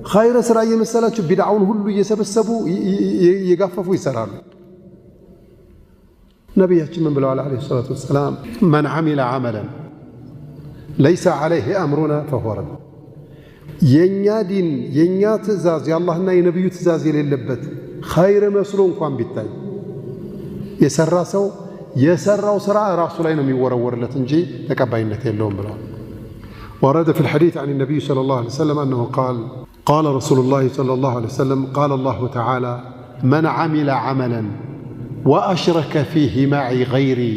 ኸይረ ስራ እየመሰላቸው ቢድዓውን ሁሉ እየሰበሰቡ እየጋፈፉ ይሰራሉ። ነቢያችን ምን ብለዋል ዓለይሂ ሰላቱ ወሰላም? መን ዐሚለ ዐመለን ለይሰ ዐለይሂ አምሩና ፈሁወ ረድ። የእኛ ዲን የእኛ ትእዛዝ የአላህና የነቢዩ ትእዛዝ የሌለበት ኸይር መስሎ እንኳን ቢታይ የሰራ ሰው የሰራው ስራ ራሱ ላይ ነው የሚወረወርለት እንጂ ተቀባይነት የለውም ብለዋል። ورد في الحديث عن النبي صلى الله عليه وسلم أنه قال قال رسول الله صلى الله عليه وسلم قال الله تعالى من عمل عملا وأشرك فيه معي غيري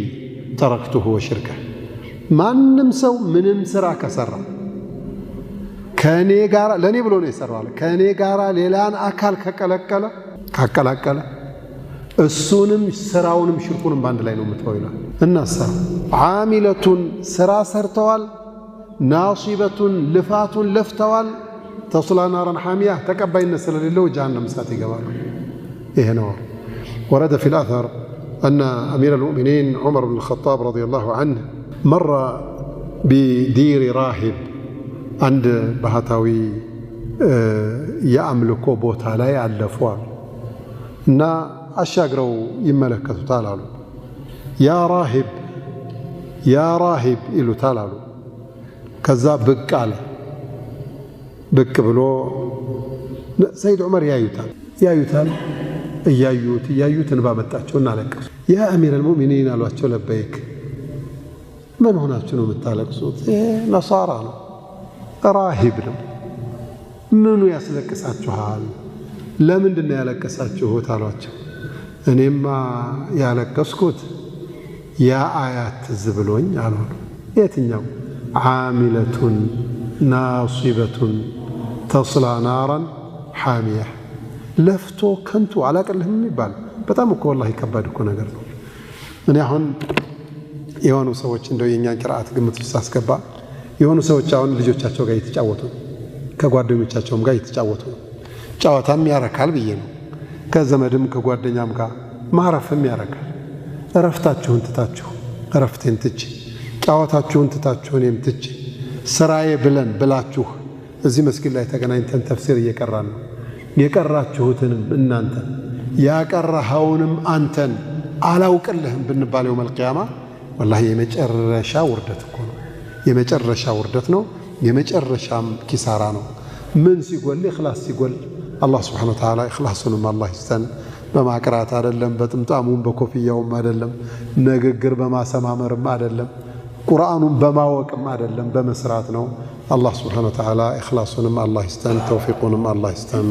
تركته وشركه። ማንም ሰው ምንም ስራ ከሰራ ከእኔ ጋር ለእኔ ብሎ ነው የሰራው፣ ከእኔ ጋር ሌላን አካል ከቀለቀለ ካቀላቀለ እሱንም ስራውንም ሽርኩንም በአንድ ላይ ነው የምትወው ይላል። እናሳ عاملة ስራ ሰርተዋል፣ ناصبة ልፋቱን ለፍተዋል፣ تصلى نارا حامية ተቀባይነት ስለሌለው ጀሃነም እሳት ይገባሉ። ይሄ ነው። ورد في الأثر أن أمير المؤمنين عمر بن الخطاب رضي الله عنه مر بدير راهب አንድ ባህታዊ የአምልኮ ቦታ ላይ አለፉ አሉ እና አሻግረው ይመለከቱታል አሉ። يا راهب يا راهب ይሉታል አሉ። ከዛ ብቅ አለ። ብቅ ብሎ ሰይድ ዑመር ያዩታል ያዩታል እያዩት እያዩት እንባ መጣቸውና አለቀሱ። يا أمير المؤمنين አሏቸው። لبيك ምን ሆናችሁ ነው የምታለቅሱት? ይሄ ነሳራ ነው፣ راهب ነው። ምኑ ያስለቅሳችኋል? ለምንድን ነው ያለቀሳችሁት? አሏቸው። እኔማ ያለቀስኩት ያ አያት ትዝ ብሎኝ አሉ። የትኛው? عاملة ناصبة تصلى نارا حامية። ለፍቶ ከንቱ አላቅልህም ይባል። በጣም እኮ ወላሂ ከባድ እኮ ነገር ነው። እኔ አሁን የሆኑ ሰዎች እንደው የእኛን ቅርአት ግምት ውስጥ ሳስገባ የሆኑ ሰዎች አሁን ልጆቻቸው ጋር እየተጫወቱ ነው፣ ከጓደኞቻቸውም ጋር እየተጫወቱ ነው። ጨዋታም ያረካል ብዬ ነው። ከዘመድም ከጓደኛም ጋር ማረፍም ያረካል። እረፍታችሁን ትታችሁ እረፍቴን ትቼ፣ ጨዋታችሁን ትታችሁ እኔም ትቼ ስራዬ ብለን ብላችሁ እዚህ መስጊድ ላይ ተገናኝተን ተፍሲር እየቀራን ነው። የቀራችሁትንም እናንተን ያቀራኸውንም አንተን አላውቅልህም ብንባል የውመል ቂያማ ወላሂ የመጨረሻ ውርደት እኮ ነው። የመጨረሻ ውርደት ነው። የመጨረሻም ኪሳራ ነው። ምን ሲጎል? ኢኽላስ ሲጎል። አላህ سبحانه وتعالى ኢኽላሱንም አላህ ይስጠን። በማቅራት አይደለም፣ በጥምጣሙም በኮፍያውም አይደለም፣ ንግግር በማሰማመርም አይደለም፣ ቁርአኑን በማወቅም አይደለም፣ በመስራት ነው። አላህ سبحانه وتعالى ኢኽላሱንም አላህ ይስጠን፣ ተውፊቁንም አላህ ይስጠን።